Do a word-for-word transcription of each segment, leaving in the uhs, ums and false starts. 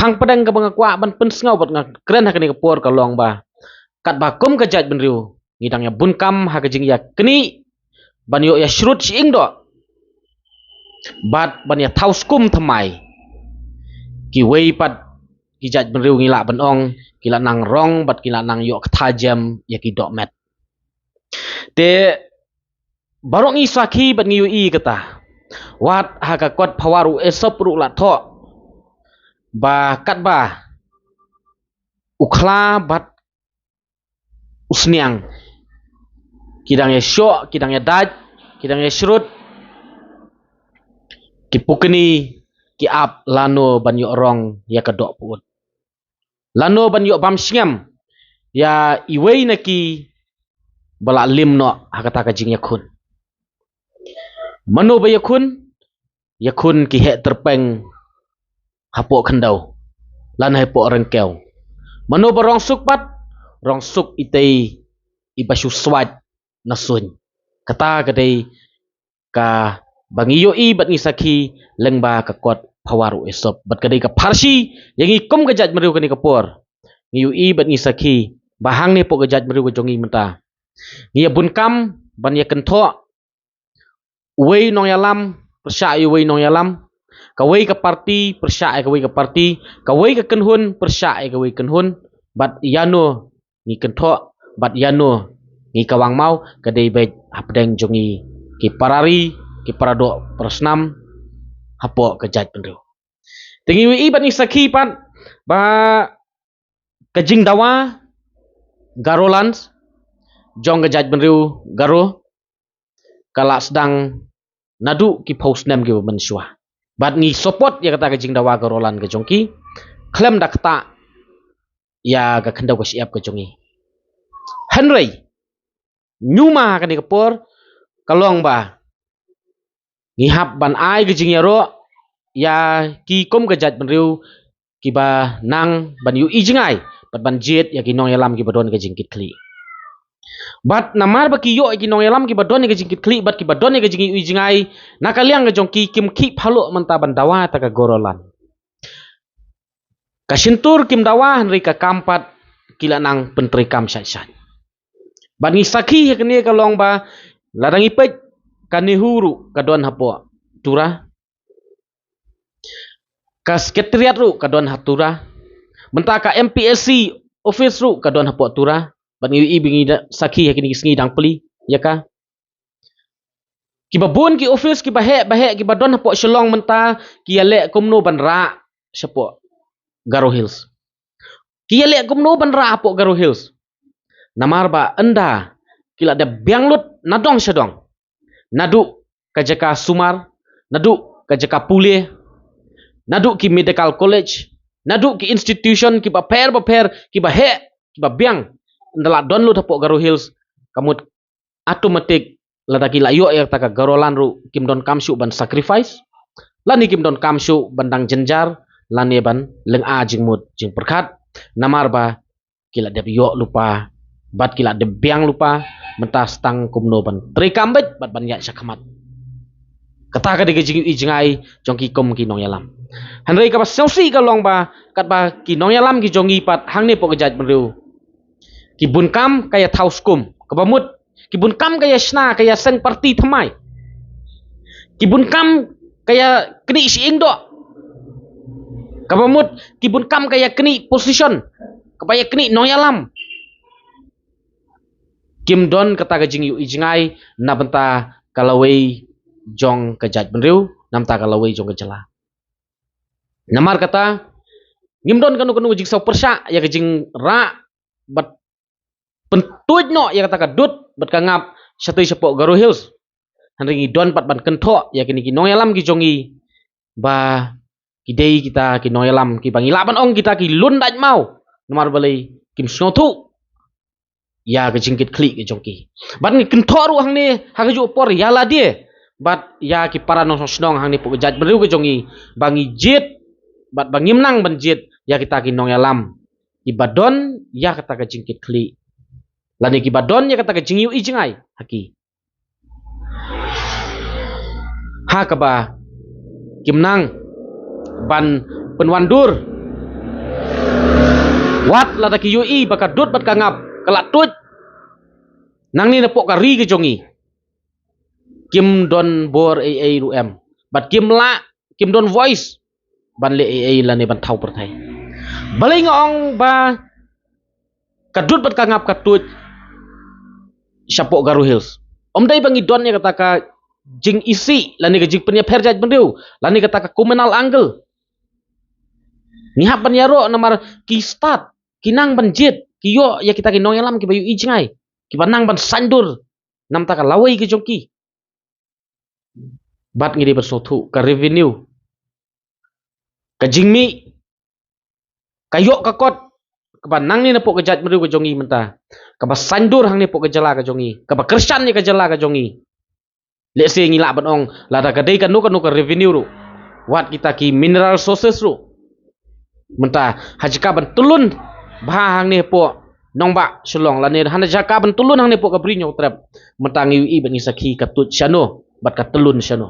phang pdeng kaba nga kwah ban pynsngew bad nga kren ha kane ka por ka long ba, katba kum ka jaitbynriew ngi dang ïa bun kam ha ka jingïaknieh ban ïoh ïa shrut shi ing doh bad ban ïa thaw skum thymmai. Kiwei pat ki jaitbynriew ngi lah ban ong ki la nang rong bad ki la nang ïoh ktha jem ïa ki dohmet. Te baroh ngi sakhi bad ngi ïohi kata. Wat ha ka kot Phawa ruh Esop ruh la thoh ba katba u khla bad u sniang ki dang ïa shoh, ki dang ïa dait, ki dang ïa shrut, ki pukni, ki ap lano ban ïoh rong ïa ka doh pyut, lano ban ïoh bam sngem ïa iwei na ki ba la lim noh ha kata ka jingïakhun. Mano ba ïakhun? Ïakhun ki heh tyrpeng hapoh khyndew lane hapoh ryngkew. Mano ba rong suk pat? Rong suk itei i ba shu swait na suiñ. Kata ka dei kaba ngi ïohi bad ngi sakhi lyngba ka kot Phawa ruh Esop bad ka dei ka pharshi ïa ngi kum ka jaitbynriew kane ka por. Ngi ïohi bad ngi sakhi ba hangne hapoh ka jaitbynriew ka jong ngi mynta ngi ïa bun kam ban ïa kynthoh. Uwei nongïalam pyrshah ïa uwei nongïalam, kawei ka parti pyrshah ïa kawei ka parti, kawei ka kynhun pyrshah ïa kawei kynhun. Bad ïano ngi kynthoh bad ïano ngi kawang maw? Ka dei beit hapdeng jong ngi ki para ri, ki para doh para snam hapoh ka jaitbynriew. Te ngi ïohi bad ngi sakhi pat ba ka jingdawa Garoland jong ka jaitbynriew Garo ka la sdang naduh ki phew snem kiba mynshuwa. Bad ngi support ïa kata ka jingdawa Garoland ka jong ki khlem da ktah ïa ka khyndew ka shyiap ka jong ngi. Hynrei ñiuma ha kane ka por ka long ba ngi hap ban ai ka jingïaroh ïa ki kum ka jaitbynriew kiba nang ban ïohi jngai bad ban jied ïa ki nongïalam kiba don ka jingkitkhlieh. Bad namar ba ki ïoh ïa ki nongïalam kiba don ïa ka jingkitkhlieh bad kiba don ïa ka jingïohi jngai, na ka liang ka jong ki kim khih phalok mynta ban dawa ïa ka Garoland. Ka shyntur kim dawa hynrei ka kam pat ki la nang pyntreikam shait shait. Bad ngi sakhi ha kane ka long ba lada ngi peit ka NEHU ruh ka don hapoh Tura. Ka Secretariat ruh ka don ha Tura. Mynta ka MPSC office ruh ka don hapoh Tura. Bad ngi ïohi ba ngi da sakhi ha kine ki sngi dang plie ïa ka. Kiba bun ki office kiba heh ba heh kiba don hapoh Shillong mynta ki ïaleh kumno ban rah shapoh Garo Hills. Ki ïaleh kumno ban rah hapoh Garo Hills. Namar ba ynda ki la dep biang lut na dong sha dong, naduh ka jaka sumar, naduh ka jaka pule, naduh ki medical college, naduh ki institution kiba pher ba pher kiba heh kiba biang, ynda la don lut hapoh Garo Hills, ka mut automatic lada ki la ïoh ïa kata ka Garoland ruh kim donkam shuh ban sacrifice lane kim donkam shuh ban dang jynjar lane ban lynga jingmut jingpyrkhat. Namar ba ki la dep ïoh lypa bad ki la dep biang lypa, mynta sa tang kumno ban treikam beit bad ban ïaid shakhmat. Kata ka dei ka jingïohi jngai jong ki kum ki nongïalam. Hynrei kaba sngewsih ka long ba katba ki nongïalam ki jong ngi pat hangne hapoh ka jaitbynriew, ki bun kam ka ïa thaw skum, kaba mut ki bun kam ka ïa shna, ka ïa seng parti thymmai. Ki bun kam ka ïa knieh shi ing doh, kaba mut ki bun kam ka ïa knieh position, kaba ïa knieh nongïalam. Kim don kata ka jingïohi jngai na bynta ka lawei jong ka jaitbynriew, na bynta ka lawei jong ka jylla. Namar kata ngim don kano kano ka jingsaw pyrshah ïa ka jingrah bad pyntuid noh ïa kata ka dud bad ka ngap shatei shapoh Garo Hills. Hynrei ngi don pat ban kynthoh ïa kine ki nongïalam ki jong ngi ba ki dei kita ki nongïalam kiba ngi lah ban ong kita ki lun dait maw. Namar balei? Kim sngewthuh ïa ka jingkitkhlieh ka jong ki. Bad ngi kynthoh ruh hangne ha kajuh por ïa lade bad ïa ki para nongshong shnong hangne hapoh ka jaitbynriew ka jong ngi ba ngi jied bad ba ngim nang ban jied ïa kita ki nongïalam kiba don ïa kata ka jingkitkhlieh lane kiba don ïa kata ka jingïohi jngai ha ki. Ha kaba kim nang ban pynwandur Wat lada ki ïohi ba ka dud bad ka ngap ka la tuid nangne napoh ka ri ka jong ngi, kim don bor ei ei ruh em. Bad kim lah, kim don voice ban leh ei ei lane ban thaw pyrthei. Balei nga ong ba ka dud bad ka ngap ka tuid shapoh Garo Hills? Ym dei ba ngi don ïa kata ka jingisih lane ka jingpynïapher jaitbynriew lane kata ka communal angle. Ngi hap ban ïaroh namar ki stad ki nang ban jied, ki ïoh ïa kita ki nongïalam kiba ïohi jngai, kiba nang ban saiñdur namar ka lawei ka jong ki. Bad ngi dei ban sngewthuh ka revenue, ka jingmih, ka ïoh ka kot kaba nangne napoh ka jaitbynriew ka jong ngi mynta, kaba saiñdur hangne hapoh ka jylla ka jong ngi, kaba kyrshan ïa ka jylla ka jong ngi. Lehse ngi lah ban ong lada ka dei kano kano ka revenue ruh, wat kita ki mineral resources ruh, mynta ha jaka ban tyllun bha hangne hapoh nongbah Shillong lane ha jaka ban tyllun hangne hapoh ka Bri Hynñiewtrep, mynta ngi ïohi bad ngi sakhi ka tuid shano bad ka tyllun shano.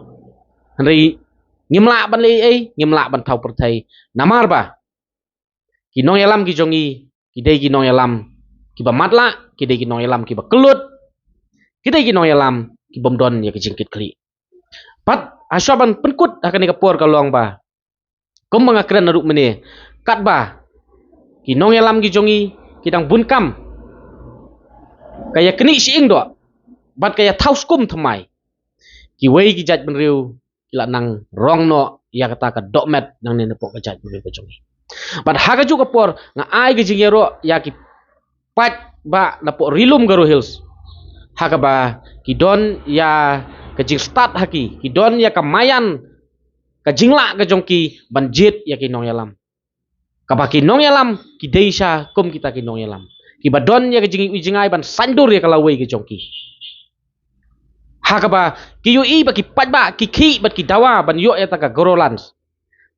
Hynrei ngim lah ban leh ei ei, ngim lah ban thaw pyrthei namar ba ki nongïalam ki jong ngi ki dei ki nongïalam kiba matlah, ki dei ki nongïalam kiba kyllut, ki dei ki nongïalam kibym don ïa ka jingkitkhlieh. Bad ha shuwa ban pynkut ha kane ka por ka long ba, kumba nga kren naduh mynne, katba ki nongïalam ki jong ngi ki dang bun kam ka ïa knieh shi ing doh bad ka ïa thaw skum thymmai, kiwei ki jaitbynriew ki la nang rong noh ïa kata ka dohmet nangne napoh ka jaitbynriew ka jong ngi. Bad ha kajuh ka por nga ai ka jingïaroh ïa ki paidbah napoh Ri Lum Garo Hills, ha kaba ki don ïa ka jingstad ha ki, ki don ïa ka maïan ka jinglah ka jong ki ban jied ïa ki nongïalam, kaba ki nongïalam ki dei sha kum kita ki nongïalam kiba don ïa ka jingïohi jngai ban saiñdur ïa ka lawei ka jong ki. Ha kaba ki ïohi ba ki paidbah ki khih bad ki dawa ban ïoh ïa kata ka Garo Lands,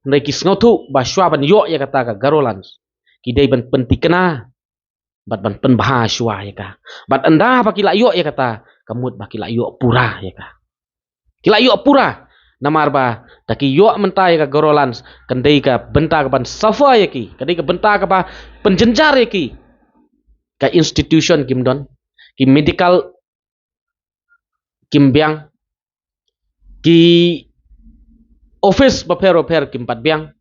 hynrei ki sngewthuh ba shuwa ban ïoh ïa kata ka Garo Lands ki dei ban pynthikna bad ban pynbha shuwa ïa ka. Bad ynda ba ki la ïoh ïa kata, ka mut ba ki la ïoh pura ïa ka. Ki la ïoh pura. Namar ba da ki ïoh mynta ïa ka Garo Lands, kan dei ka bynta kaban suffer ïa ki, kan dei ka bynta kaba pynjynjar ïa ki. Ka institution kim don, ki medical kim biang, ki office bapher bapher kim pat biang,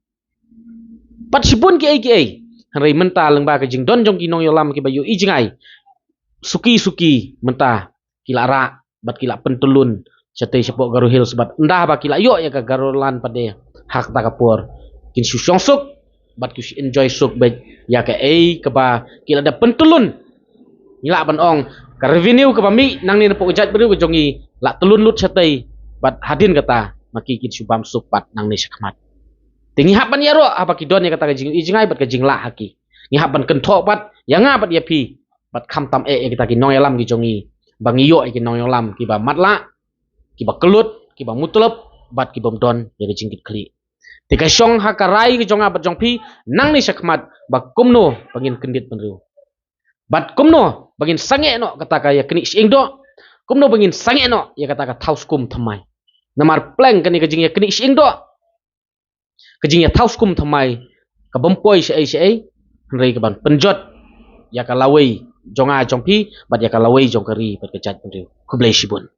bad shibun kiei kiei. Hynrei mynta lyngba ka jingdon jong ki nongïalam kiba ïohi jngai, suki suki mynta ki la rah bad ki la pyntyllun shatei shapoh Garo Hills, bad ynda ba ki la ïoh ïa ka Garo Land pat de, ha kata ka por kin shu shong suk bad kin shu enjoy suk bad ïa kaei kaba ki la da pyntyllun. Ngi lah ban ong ka revenue kaba mih nangne napoh ka jaitbynriew ka jong ngi la tyllun lut shatei, bad hadien kata ma ki kin shu bam suk pat nangne shakhmat. Te ngi hap ban ïaroh haba ki don ïa kata ka jingïohi jngai bad ka jinglah ha ki. Ngi hap ban kynthoh pat ïa nga bad ïa phi, bad khamtam eh ïa kita ki nongïalam ki jong ngi, ba ngi ïoh ïa ki nongïalam kiba matlah, kiba kyllut, kiba mutlop, bad kibym don ïa ka jingkitkhlieh. Te ka shong ha ka rai ka jong nga bad jong phi nangne shakhmat ba kumno ba ngin kyndit bynriew, bad kumno ba ngin sangeh noh kata ka ïa knieh shi ing doh, kumno ba ngin sangeh noh ïa kata ka thaw skum thymmai. Namar pleng kane ka jingïa knieh shi ing doh, ka jingïa thaw skum thymmai, ka bym poi shaei shaei, hynrei kaban pynjot ïa ka lawei jong nga jong phi bad ïa ka lawei jong ka ri bad ka jaitbynriew. Khublei shibun.